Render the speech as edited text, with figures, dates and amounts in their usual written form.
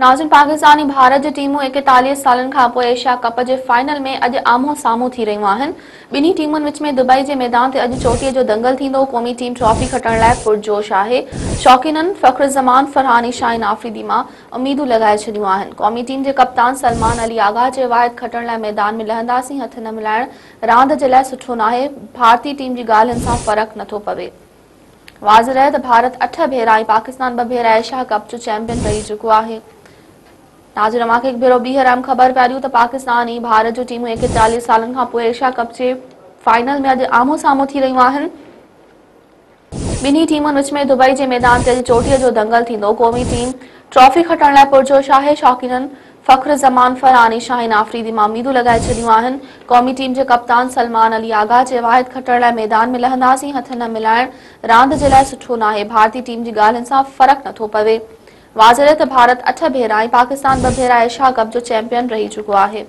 ناظرين پاڪستان ۽ ڀارت جي ٽيمون 41 سالن کانپوء ايشيا ڪپ جي فائنل ۾ اڄ آمهون سامهون ٿي رهيون آهن. ٻنهي ٽيمن وچ ۾ دبئي جي ميدان تي اڄ چوٽيء جو دنگل ٿيندو. قومي ٽيم ٽرافي کٽڻ لاء پرجوش آهي. شوقينن فخر زمان، فرحان ۽ شاهين آفريدي مان اميدون لڳائي ڇڏيون آهن. قومي ٽيم جي ڪپتان سلمان علي آغا چيو آهي ته کٽڻ لاء ميدان ۾ لهنداسين، هٿ نه ملائڻ راند جي لاء سٺو ناهي، ڀارتي ٽيم جي ڳالهين سان فرق نٿو پوي. واضح رهي ته ڀارت اٺ ڀيرا ۽ پاڪستان ٻه ڀيرا ايشيا ڪپ جو چيمپيئن رهي چڪو آهي. ناظرين اوهان کي هڪ ڀيرو ٻيهر اهم خبر پيا ڏيون ته پاڪستان ۽ ڀارت جون ٽيمون 41 سالن کان پوء ايشيا ڪپ جي فائنل ۾ اڄ آمهون سامهون ٿي رهيون آهن. ٻنهي ٽيمن وچ ۾ دبئي جي ميدان تي اڄ چوٽيء جو دنگل ٿيندو. قومي ٽيم ٽرافي کٽڻ لاء پرجوش آهي. شوقينن فخر زمان، فرحان ۽ شاهين آفريدي مان اميدون لڳائي ڇڏيون آهن. قومي ٽيم جي ڪپتان سلمان علي آغا چيو آهي ته کٽڻ لاء ميدان ۾ لهنداسين، هٿ نه ملائڻ راند جي لاء سٺو ناهي، ڀارتي ٽيم جي ڳالهين سان فرق نٿو پوي. واضح رهي ته ڀارت اٺ ڀيرا ۽ پاڪستان ٻه ڀيرا ايشيا ڪپ جو چيمپيئن رهي چڪو آهي.